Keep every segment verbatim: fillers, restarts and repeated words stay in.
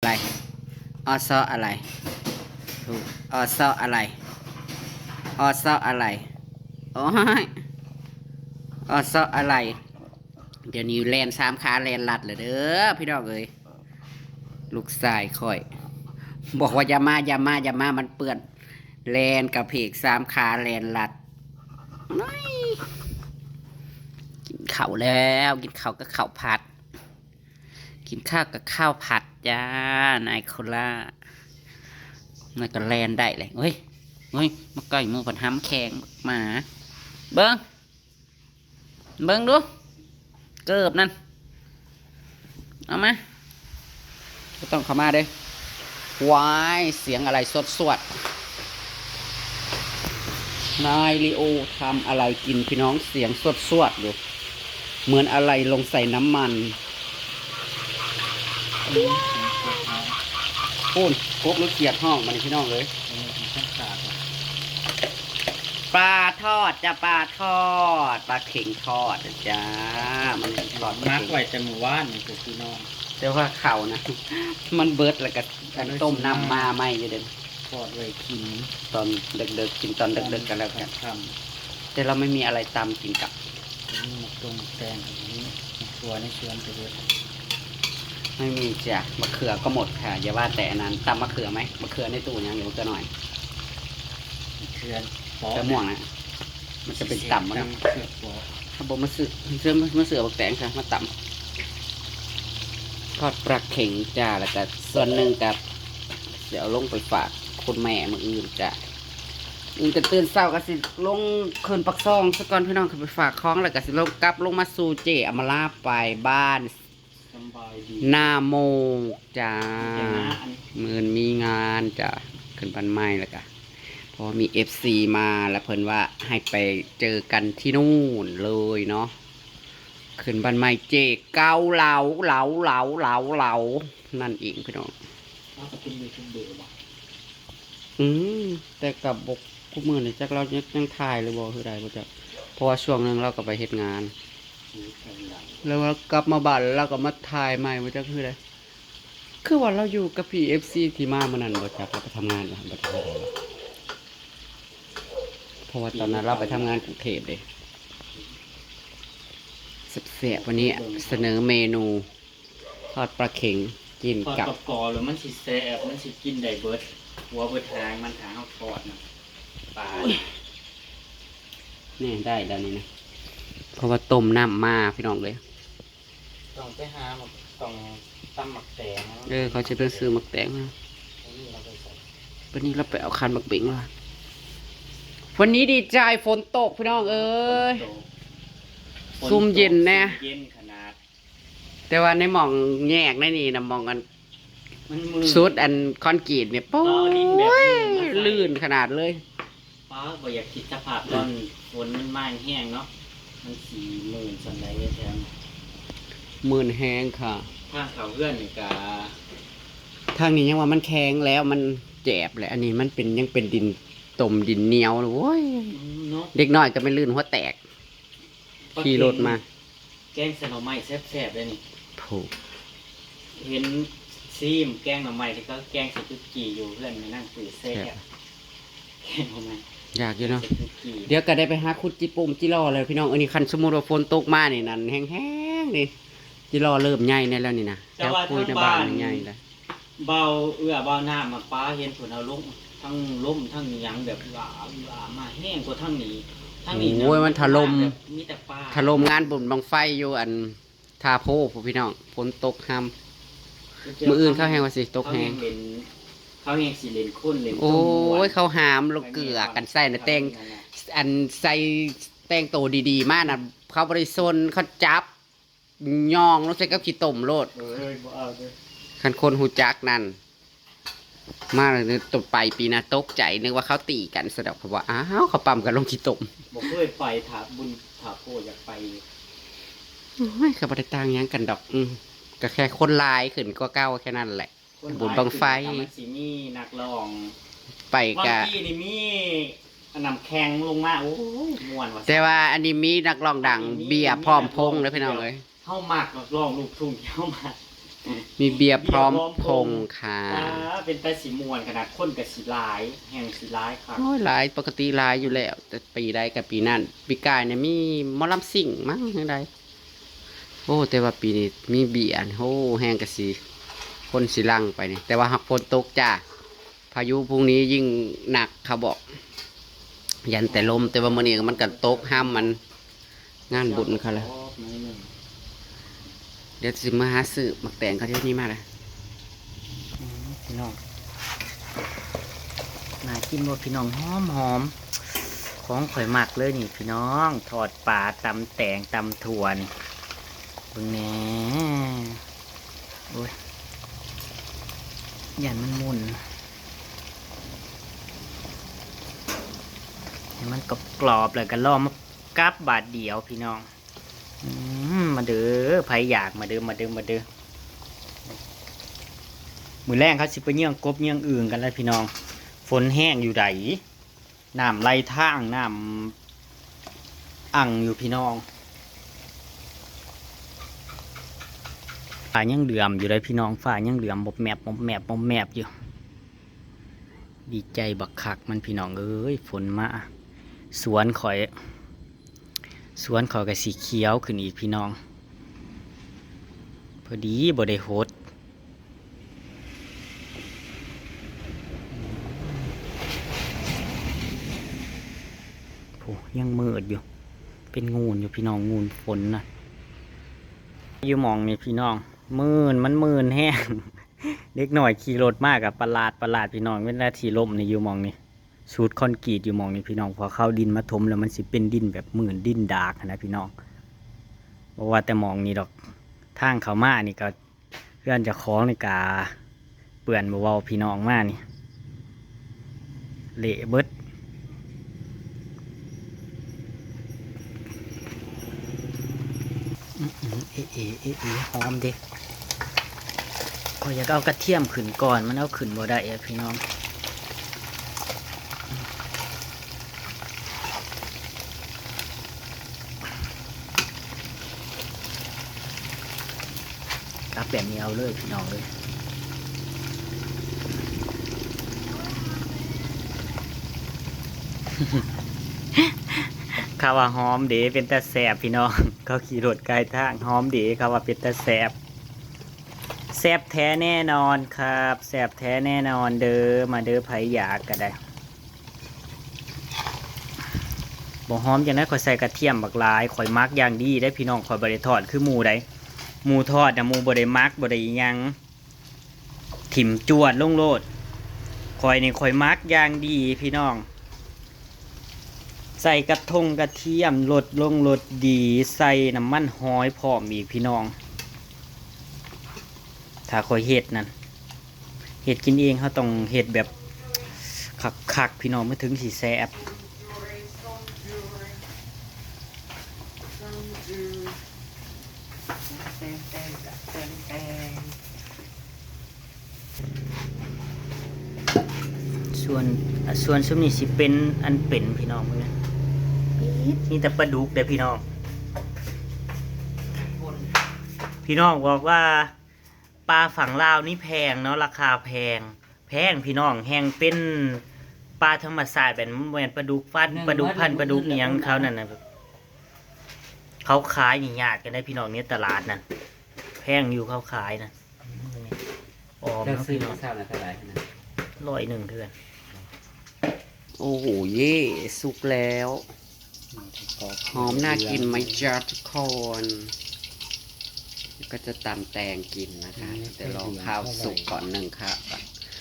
อะไร ออซออะไร ถูก ออซออะไร ออซออะไร โอ้ย ออซออะไร เดี๋ยวนี้แล่นสามขาแล่นลัดเลยเด้อพี่น้องเอ้ย ลูกชายข่อย บอกว่าอย่ามา อย่ามา อย่ามา มันเปื้อน แล่นกระเพกสามขาแล่นลัด น้อย กินข้าวแล้ว กินข้าวกับข้าวผัด กินข้าวกับข้าวผัดจ้า นายโคล่า นายก็แล่นได้เลย เฮ้ย เฮ้ย มาใกล้หมู่เพิ่น หำแข้งหมา เบิ่ง เบิ่งดู เกิบนั่น เอามา บ่ต้องเข้ามาเด้ วาย เสียงอะไรสวดสวด นายลีโอทำอะไรกินพี่น้อง เสียงสวดสวดอยู่ เหมือนอะไรลงใส่น้ำมัน ปูน กบหรือเขียดฮ้องมานี่พี่น้องเอ้ย ปลาทอดจ้ะ ปลาทอด ปลาเข็งทอดจ้า มันทอดปลาเข็ง มักไว้แต่มื้อวานนี่พวกพี่น้อง แต่ว่าข้าวนะ มันเบิดแล้วก็อันต้มน้ำมาใหม่อยู่เด้อ ทอดไว้กิน ตอนดึกๆ กินตอนดึกๆ กันแล้วกัน ทำ แต่เราไม่มีอะไรตำกินกับ นี่มาตรงแตงอันนี้มาครัวในสวนไปเลย ไม่มีจ้ะ มะเขือก็หมดค่ะ อย่าว่าแต่อันนั้น ตำมะเขือไหม มะเขือในตู้ยังอยู่ มะเขือหน่อย เพื่อนปอ มะเขือม่วงนะ มันจะเป็นตำมัน ตำเขือปอ ถ้าบอกมาซื้อซื้อมาซื้อบักแตงค่ะ มาตำทอดปลาเข็งจ้า แล้วก็ส่วนหนึ่งกับเดี๋ยวลงไปฝากคุณแม่มื้ออื่นจ้ะ อื่นก็ตื่นเช้าก็สิลงขึ้นปากซองซะก่อนพี่น้อง ขึ้นไปฝากของ แล้วก็สิลงกลับลงมาสู่เจอำมาลาไปบ้าน สำบายดี นาโมกจ้า แต่หน้าอัน มื้ออื่นมีงานจ้ะ ขึ้นบ้านใหม่แล้วก็เพราะว่ามีเอฟซีมาแล้วเพิ่นว่าให้ไปเจอกันที่นู่นเลยเนาะ ขึ้นบ้านใหม่เจเกาเหลาเหลาเหลาเหลาเหลานั่นเองพี่น้อง เราก็เป็นยูทูบเบอร์บ่ อืม แต่กับบกคู่มือนี่จักเรายังยังถ่ายหรือบ่คือใดบ่จัก เพราะว่าช่วงหนึ่งเราก็ไปเฮ็ดงาน สีกันดัง แล้วว่ากลับมาบ้านแล้วเราก็มาถ่ายใหม่บ่จักคือใด คือว่าเราอยู่กับพี่เอฟซีที่มามื้อนั้นบ่จัก เราไปทำงานบ่จักคือใดวะ เพราะว่าตอนนั้นเราไปทำงานกรุงเทพฯเด้ แซ่บๆ วันนี้เสนอเมนูทอดปลาเข็งกิน ทอด กับ กรอบๆแล้วมันสิแซ่บมันสิกินได้เบิด หัวเบิดหางมัน ถ้าเฮาทอดนะปลา นี่ได้แล้วนี่นะ เพราะว่าต้มน้ำมาพี่น้องเลย ต้องไปหาหมากต้องตำหมากแตง เออ เขาจะไปซื้อหมากแตงมา นี่เราไปใส่ วันนี้เราไปเอาคันหมากเบงมา วันนี้ดีใจฝนตกพี่น้องเอ้ย ฝนตก ซุ่มเย็นแน่ เย็นขนาด แต่ว่าในหม่องแยกในนี่นะหม่องอัน มันมืด สุดอันคอนกรีตเนี่ย โอ้ เอาดินแบบนี้มาใส่ ย ลื่นขนาดเลย ป้าบ่อยากคิดสภาพตอนฝนมันมาแห้งเนาะ มันสีหมื่นสันไดแถม หมื่นแฮงค่ะ ทางเขาเพื่อนนี่กะ ทางนี้ยังว่ามันแข็งแล้วมันแจบเลย อันนี้มันเป็นยังเป็นดินตมดินเหนียวเลยโว้ย เนาะ เด็กน้อยก็ไม่ลื่นหัวแตก ขี่รถมา แกงใส่หน่อไม้แซ่บๆเลยนี่ ถูก เห็นซีมแกงหน่อไม้ที่เขาแกงใส่ตุ๊กกี้อยู่เพื่อนมานั่งปืดเซ่ แซ่บ แกงหน่อไม้ อยากอยู่เนาะ ใส่ตุ๊กกี้ เดี๋ยวก็ได้ไปหาขุดจิปุ่มจิรอเลยพี่น้อง อันนี้คันสมมุติว่าฝนตกมานี่นั่นแห้งๆนี่ จิรอเริ่มใหญ่แน่แล้วนี่นะ แต่ว่า คุยใน ทาง บ้า บ้าน น มันใหญ่แล้ว เบาเอื้อเบาหน้ามาป้าเห็นผลเอาลงทั้งล้มทั้งหยังแบบหลาหลามาแห้งกว่าทั้งนี้ทั้งนี้ โอ้ยมันถล่ม แบบมีแต่ปลา ถล่มงานบุญบังไฟอยู่อันท่าโพผู้พี่น้อง ฝนตกห้ำ มื้ออื่นเขาแฮงว่าสิตกแฮง เขาแฮงเล่นเขาแฮงสิเล่นคนเล่น โอ้ ต้มม่วน ยเขาหามลูกเกลือกันใส่นะแต่ง อันใส่แต่งโตวดีๆ มานะเขาบริสนเขาจับยองลงใส่กับขี้ต้มโลด เอ้ยบ่เอาเด้อ คันคนหูจักนั่น มาเลยตัวไปปีนะตกใจนึกว่าเขาตีกันสะดอกเขาว่าอ้าวเขาปั๊มกันลงขี้ต้ม บ่เคยไปถาบุญถาโพอยากไปอยู่ โอ้ยเขาบ่ได้ต่างหยังกันดอก อืมก็แค่คนหลายขึ้นกว่าเก่าแค่นั้นแหละ คน บุญบั้งไฟ หลายขึ้น มันสิมีนักร้อง ไป บาง กะ ทีนี่มีอันน้ำแข็งลงมาโอ้ยม่วนว่ะ แต่ว่าอันนี้มีนักร้องดัง เบียร์พร้อมพงษ์เลยพี่น้องเอ้ย เฮามักนักร้องลูกทุ่งที่เฮามัก มีเบียร์พร้อมพงษ์ค่ะ อ่าเป็นแต่สิม่วนขนาดคนก็สิหลายแห่งสิหลายค่ะ โอ้ยหลายปกติหลายอยู่แล้ว แต่ปีใดกับปีนั้นปีกายเนี่ยมีหมอลำซิ่งมั้งยังไดโอ้แต่ว่าปีนี้มีเบียร์นี่โอ้แฮงกะสิคนสิหลั่งไปนี่แต่ว่าหากฝนตกจ้าพายุพรุ่งนี้ยิ่งหนักเขาบอก ยันแต่ลมแต่ว่ามื้อนี้มันก็ตกห้ามมัน งานบุญเขาละเดี๋ยวสิมาหาซื้อหมากแตงเขาเดี๋ยวนี้มาเลย อืมพี่น้องน่ากินบ่พี่น้องหอมหอมของข่อยมักเลยนี่พี่น้องทอดปลาตำแตงตำถั่วนี่เบิ่งแหน่โอ้ยย่านมันมุ่นให้มันกรอบๆแล้วก็รอมากับบาดเดียวพี่น้อง อืมมาเด้อไผอยากมาเด้อมาเด้อมาเด้อมื้อแลงเขาสิไปเยื่องกบเยื่องอึ่งกันแล้วพี่น้อง ฝนแฮงอยู่ไดน้ำไหลทางน้ำอั่งอยู่พี่น้องฟ้ายังเหลือมอยู่เลยพี่น้องฟ้ายังเหลือมมบแมบมบแมบมบแมบอยู่ ดีใจบักคักมันพี่น้องเอ้ยฝนมาสวนข่อย สวนข่อยก็สีเขียวขึ้นอีกพี่น้อง พอดีบ่ได้หดโอ้ยังมืดอยู่ เป็นงูนอยู่พี่น้องงูนฝนนะอยู่หม่องนี่พี่น้องมืนมันมืนแฮง เด็กน้อยขี่รถมากับประหลาดประหลาดพี่น้องเวลาที่ล้มนี่อยู่หม่องนี่สูดคอนกรีตอยู่หม่องนี่พี่น้องพอเข้าดินมาถมแล้วมันสิเป็นดินแบบมืนดินดากหั้นนะพี่น้องบ่ว่าแต่หม่องนี่ดอกทางเข้ามานี่ก็เฮือนเจ้าของนี่กะเปื้อนบ่เว้าพี่น้องมานี่เละเบิด อืมอืมเอะเอะเอะเอะหอมเด้ข้อยอยากเอากระเทียมขึ้นก่อนมันเอาขึ้นบ่ได้อะพี่น้องตับแบบนี้เอาเลยพี่น้องเลย เขาว่าหอมเด้เป็นตาแสบพี่น้อง เขาขี่รถกายทางหอมเด้เขาว่าเป็นตาแสบแสบแท้แน่นอนครับแสบแท้แน่นอนเด้อมาเด้อไผอยากก็ได้บ่หอมจังได๋ข่อยใส่กระเทียมบักหลายข่อยหมักอย่างดีได้พี่น้องข่อยบ่ได้ทอดคือหมู่ใด๋หมู่ทอดน่ะหมู่บ่ได้หมักบ่ได้อิหยัง ถิ่มจวดลงโลด ข่อยนี่ข่อยหมักอย่างดีพี่น้อง ใส่กระทงกระเทียมรสลงรสดี ใส่น้ำมันหอยพร้อมอีกพี่น้อง ถ้าข่อยเฮ็ดนั่น เฮ็ดกินเองเฮาต้องเฮ็ดแบบคักๆพี่น้องมันถึงสิแซ่บ ส่วนอ่ะส่วนซุมนี้สิเป็นอันเป็นพี่น้องเบิ่งนะมีแต่ปลาดุกเด้อพี่น้อง พี่น้องบอกว่าปลาฝั่งลาวนี่แพงเนาะราคาแพง แพงพี่น้องแฮงเป็นปลาธรรมชาติแบบบ่แม่นปลาดุกฟันปลาดุกพันธุ์ปลาดุกอิหยังเขานั่นน่ะแบบเขาขายนี่ยากกันได้พี่น้องในตลาดนั่นแพงอยู่เขาขายนะ ออม เจ้า เนาะ ซื้อ พี่น้อง มาเช้านะเท่าไหร่นะ ร้อยหนึ่งเทื่อน โอ้โหเย่สุกแล้ว หอมน่ากินไหมจ๊ะทุกคนก็จะตำแตงกินนะคะแต่รอข้าวสุกก่อนหนึ่งค่ะ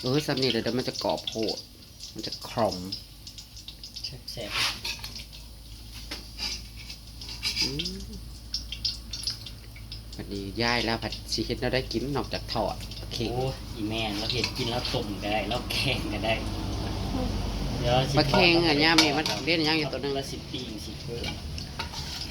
เออสำนีเดี๋ยวมันจะกรอบโพดมันจะขม แซ่บ อืมวันนี้ย่ายแล้วผัดซีเฮ็ดแนวได้กินนอกจากทอดโอเค โอ้อีแม่เราเห็ดกินแล้วต้มก็ได้แล้วแกงก็ได้เดี๋ยวสิ ปลาเค็งอ่ะย่ามีมันเล่นย่างอยู่ตัวหนึ่ง แล้วสิปิ้งสิเพิ่ม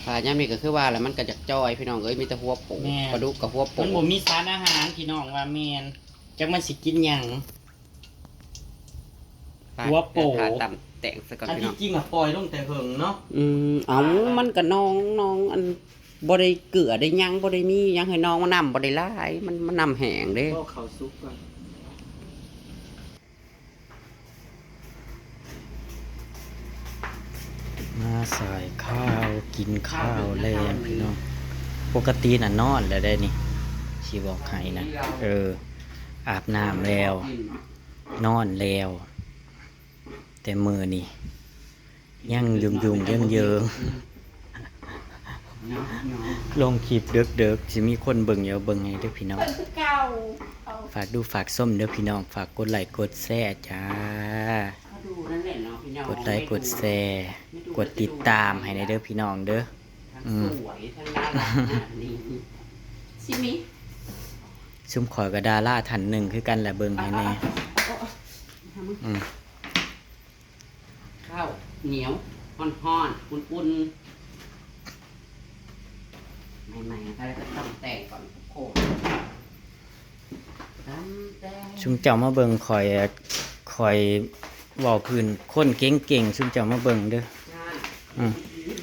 ปลาย่ามีก็คือว่าแล้วมันก็จะจอยพี่น้องเอ้ยมีแต่หัวปู แม่ ปลาดุกกับหัวปู มันบ่มีสารอาหารพี่น้องว่าแม่นจักมันสิกินหยัง ไป หัวปู เดี๋ยถ่าตำแตงซะก่อน อัน พี่น้อง ที่จริงอ่ะปล่อยลงแต่เหิงเนาะ อืมเอามันก็น้องน้องอัน บ่ได้เกลือได้หยัง บ่ได้มีหยังให้น้องมานำ บ่ได้หลาย มัน มันนำแห้งเด้ โอ้ ข้าวสุกก่อน มาสายข้าว กินข้าวแลงพี่น้อง ปกติน่ะนอนแล้วได้นี่ สิบอกให้นะ เออ อาบน้ำแล้ว นอนแล้ว แต่มื้อนี้ยังยุ่งๆ เยิงๆ ลงคลิปเดิกๆ สิมีคนเบิ่งอยู่ เบิ่งให้เด้อพี่น้อง เบิ่งคือเก่า เอา ฝากดูฝากชมเด้อพี่น้อง ฝากกดไลค์กดแชร์จ้า เขาดูนั่นแหละเนาะพี่น้อง กดไลค์กดแชร์ ไม่ดู กดติดตามให้แน่เด้อพี่น้องเด้อ ทั้ง อืม สวยทั้งน่ารักขนาดนี้ ชิมิ ซุมข่อยก็ดาราท่านหนึ่งคือกันแหละ เบิ่งให้แน่ เอาๆๆๆ อืม ข้าวเหนียวฮ้อนๆ อุ่นๆ ใหม่ๆ นะคะ แล้วก็ตำแตงก่อน โขลก ตำแตง ซุมเจ้ามาเบิ่งข่อย ข่อยเว้าพื้นคนเก่งๆ ซุมเจ้ามาเบิ่งเด้อ ใช่ อืม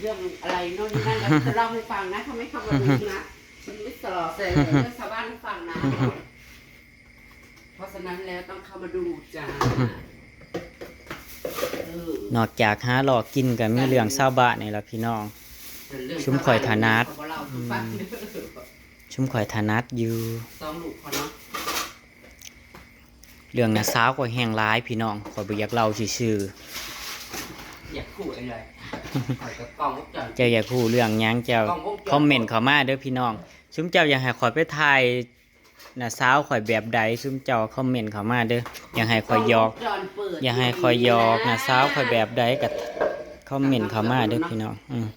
เรื่องอะไรโน่นนี่นั่น เราจะเล่าให้ฟังนะ ถ้าไม่เข้ามาดูนะ ฉันไม่สลอแสเลย เรื่องชาวบ้านให้ฟังนะ เพราะฉะนั้นแล้วต้องเข้ามาดูจ้า เออ นอกจากหาเลาะกินก็มีเรื่องชาวบ้านนี่ล่ะพี่น้อง เรื่อง ซุมข่อยถนัด ชาวบ้านเขาเล่าสู่ฟังเด้อ ซุมข่อยถนัดอยู่ สองลูกพอเนาะ เรื่องน้าสาวข่อยแฮงหลายพี่น้อง ข่อยบ่อยากเล่าซื่อๆ อยากพูดอะไร ข่อยกับกล้องวงจรปิด เจ้าอยากรู้เรื่องหยัง เจ้ากล้องวงจรปิด คอมเมนต์เข้ามาเด้อพี่น้อง ซุมเจ้าอยากให้ข่อยไปถ่าย น้าสาวข่อยแบบใด ซุมเจ้าคอมเมนต์เข้ามาเด้อ อยากให้ข่อยหยอก กล้องวงจรปิด อยากให้ข่อยหยอก อยู่นี่นะ น้าสาวข่อยแบบใดก็คอมเมนต์เข้ามาเด้อพี่น้อง อืม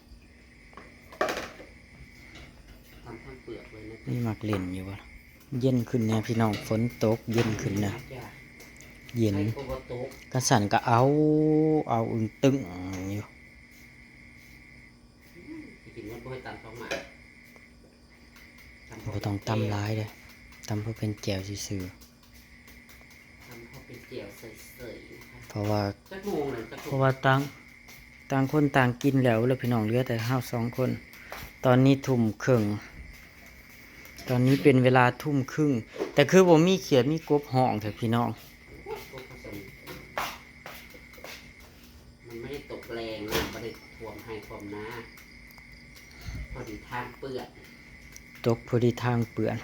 ทำทั้งเปลือกเลยนะ นี่มักเล่นอยู่บ่ เย็นขึ้นแน่พี่น้อง ฝนตกเย็นขึ้นนะ จ้ะ เย็น ใครก็บ่ตก กะสั่นก็เอา เอาอึ้งตึงอยู่ สิกินหมดบ่ให้ตำสองหมาก บ่ต้องตำหลายเด้อ ตำพอเป็นแจ่วซื่อๆ ตำพอเป็นแจ่วเสยๆ นะคะ เพราะว่า จักโมงเลย จักโมง เพราะว่าต่าง ต่างคนต่างกินแล้ว แล้วพี่น้องเหลือแต่เฮาสองคน ตอนนี้ทุ่มครึ่ง ตอนนี้เป็นเวลาทุ่มครึ่ง แต่คือบ่มีเขียดมีกบฮ้องแท้พี่น้อง มันไม่ได้ตกแรงนะ บ่ได้ท่วมไฮ่ท่วมนา พอดีทางเปื้อน ตกพอดีทางเปื้อน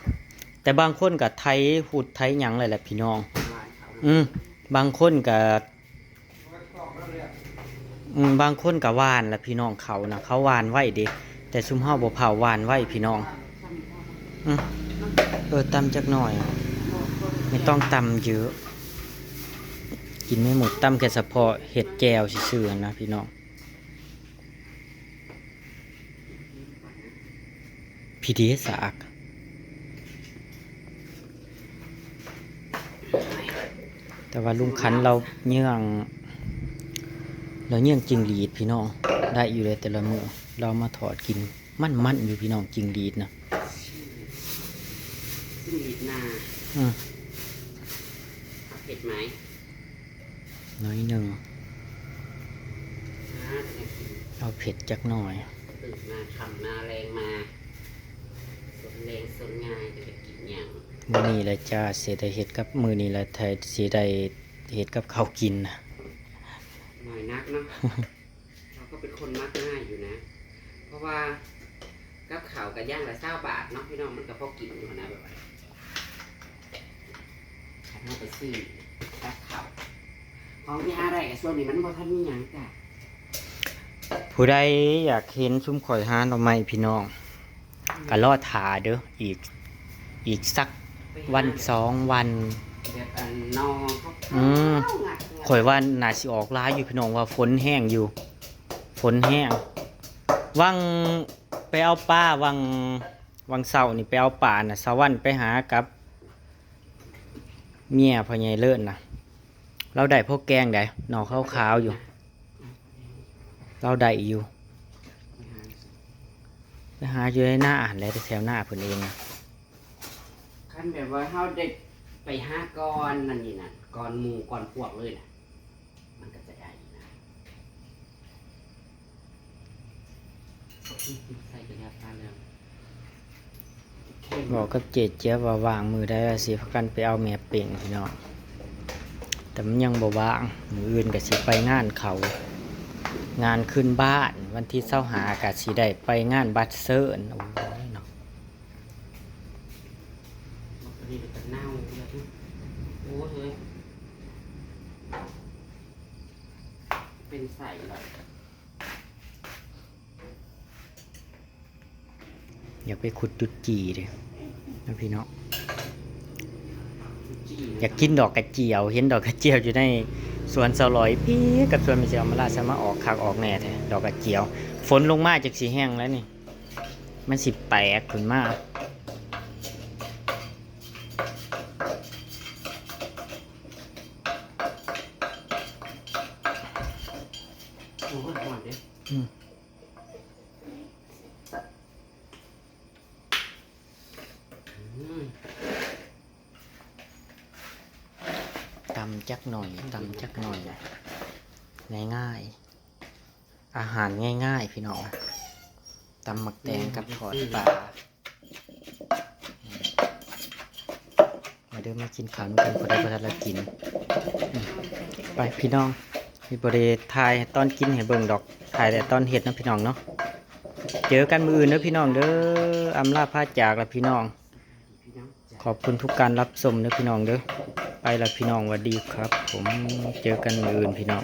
แต่บางคนก็ไถฮุดไถหยังเลยแหละพี่น้อง บ้านเขา อืม บางคนก็ อืม บางคนก็หว่านล่ะพี่น้อง เขานะ เขาหว่านไว้เด้ แต่ซุมเฮาบ่เผาหว่านไว้พี่น้อง อืม เออ ตำจักหน่อย ไม่ต้องตำเยอะ กินไม่หมด ตำแค่เฉพาะเห็ดแจ่วซื่อๆ นะพี่น้อง พีดีสาก แต่ว่าลุงขันเราเยื่อง เราเยื่องจิงหรีดพี่น้อง ได้อยู่เลยแต่ละมื้อ เรามาทอดกิน มันๆ อยู่พี่น้อง จิงหรีดนะ จิงหรีดนา อืม เผ็ดไหม น้อยหนึ่ง อ่า เอาเผ็ดจักหน่อย ตื่นมาค่ำมาแลงมา สนแลงสนงายจะไปกินหยัง มื้อนี้แหละจ้า สิได้เฮ็ดกับ มื้อนี้แหละ สิได้เฮ็ดกับข้าวกินนะ ง่ายนักเนาะ เราก็เป็นคนมักง่ายอยู่นะ เพราะว่ากับข้าวก็อย่างละซาวบาทเนาะพี่น้อง มันก็พอกินอยู่นะ แบบว่า คันเฮาไปซื้อกับข้าว ของที่หาได้ก็ช่วงนี้มันบ่ทันมีหยังจ้ะ ผู้ใดอยากเห็นซุมข่อยหาหน่อไม้พี่น้อง ก็รอท่าเด้อ อีก อีกสักวันสองวัน แบบอันนอ อืม ข่อยว่าน่าสิออกหลายอยู่พี่น้อง ว่าฝนแฮงอยู่ ฝนแฮง หว่างไปเอาปลา หว่าง หว่างเช้านี่ไปเอาปลาน่ะ สะหวันไปหากับ เมียพ่อใหญ่เลิศนะ ลาวได้พอแกงได้ หน่อขาวๆ อยู่ ลาวได้อยู่ ไปหาอยู่ในนาหั่นแหละ แถวนาเพิ่นเองนะ คันแบบว่าเฮาได้ไปหาก่อนนั่นนี่นั่น ก่อนหมู่ก่อนพวกเลยน่ะ มันก็จะได้อยู่นะ ใส่กระยาปลาแล้ว บอกกับเจ๊เจี๊ยบว่าว่างมื้อใดว่าสิพากันไปเอาแม่เป้งพี่น้อง แต่มันยังบ่ว่าง มื้ออื่นก็สิไปงานเขา งานขึ้นบ้าน วันที่ซาวห้าก็สิได้ไปงานบัตรเซิญ โอ้ยเนาะ มันก็ดีแต่เน่าเลยนะโอ้ยเฮ้ยเป็นใส่เลย อยากไปขุดจุดจี่เด้นะพี่น้อง จี อยากกินดอกกระเจียว เห็นดอกกระเจียวอยู่ในสวนสาวหลอย พี่กับสวนแม่เจียวมาลาสมาออกคักออกแน่แท้ ดอกกระเจียว ฝนลงมาจักสิแห้งแล้วนี่ มันสิแตกขึ้นมา โอ้ยหอนเด้ อืม อืม ตำจักหน่อย ตำจักหน่อย ง่ายๆ อาหารง่ายๆ พี่น้อง ตำหมักแตงกับทอดปลา มาเด้อมากินข้าวนำกัน พอได้พอทันละกิน อืม ไปพี่น้อง มีบ่ได้ถ่ายตอนกินให้เบิ่งดอก ถ่ายแต่ตอนเฮ็ดนะพี่น้องเนาะ เจอกันมื้ออื่นเด้อพี่น้องเด้อ อำลาพาจากละพี่น้อง พี่น้องจ๋า ขอบคุณทุกการรับชมเด้อพี่น้องเด้อ ไปละพี่น้อง หวัดดีครับผม เจอกันมื้ออื่นพี่น้อง